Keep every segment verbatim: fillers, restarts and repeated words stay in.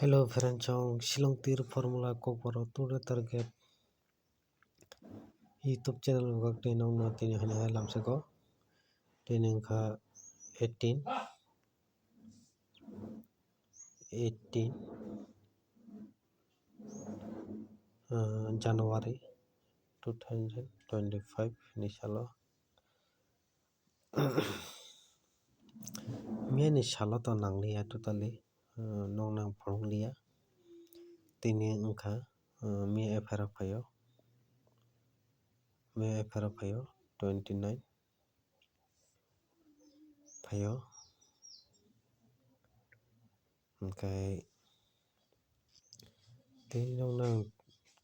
Hello friends, chwng Shillong Tir Formula Kokborok Today Target YouTube channel ni bagwi tei nokno tini hwnwi hai lamsako. Tini wngkha eighteen, eighteen, ah, January two thousand twenty-five ni salo. Miyani salo to nangliya totally, ah, nokno ang phunukliya. Tini wngkha, ah, miya F R O phaio, miya F R O phaio twenty nine phaio. Hwnkhe tei nokno ang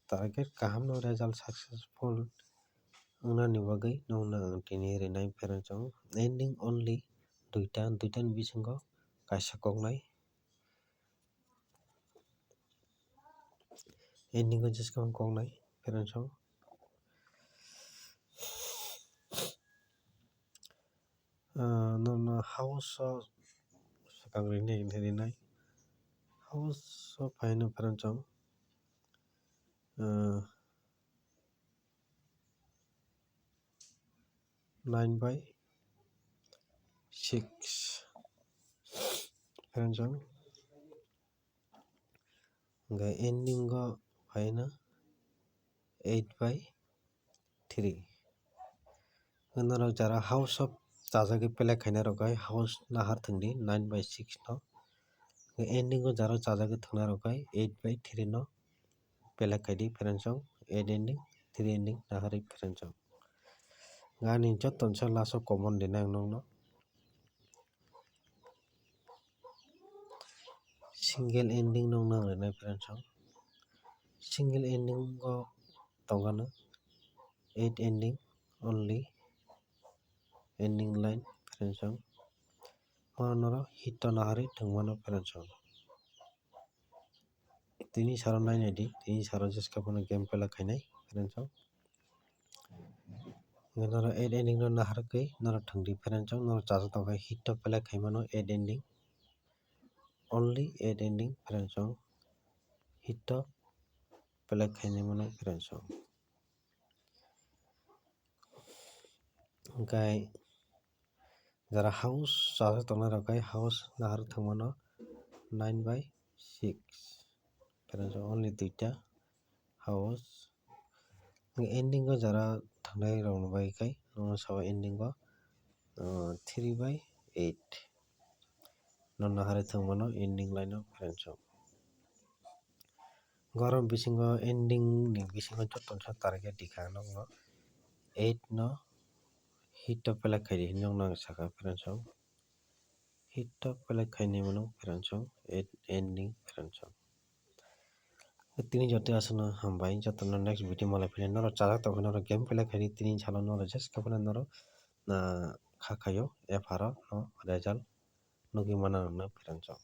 target kahamno result successful wngnani bagwi nokno ang tini rinai friends chwng. Ending only duita, duitani bisingo kaisa koknai. Ending o jesa koknai friends chwng. Ah, nokno house o swkang rinai, rinai. House o phaino friends chwng, ah, nine by six friends chwng. Hwnkhe ending o phaina eight by three. Norok jara house o chajagwi pelek khaina rok hai house nahar thwngdi nine by six no. Ending o jara chajagwi thwngna rok hai eight by three no pelek khaidi friends chwng, eight ending, three ending naharwi friends chwng. Ani joto se last o common rinai ang nokno. Single ending nokno ang rinai friends chwng. Single ending o tongano eight ending only ending line friends chwng. Mono norok hit to naharwi thwngmano friends chwng. Tini saro nainai di, tini saro jesa phano game pelek khainai friends chwng. Norok eight ending no naharwi norok thwngdi friends chwng, norok chajak tongkha hit to pelek khaimano eight ending. Only eight ending friends chwng. Hit to pelek khainai mano friends chwng. Hwnkhe jara house chajak tongnai rok hai house nahar thwngmano nine by six. Friends chwng only duita house. Ending o jara thangnai rok ni bai khe nono sao ending o, ah, three by eight. Nono hari thwngmano ending line o friends chwng. Borok bisingo ending ni bisingo joto no target rikha nokno eight no hit to pelek khaidi hinwi nokno ang sakha friends chwng. Hit to pelek khainai mano friends chwng, eight ending friends chwng. Tini joto aswkno hambai, jotono next video malai philai norok chajak tongkhe norok game pelek khaidi tini salo norok jesa phano norok, ah, kha khaio F R O no result nugwi mano ang no friends chwng.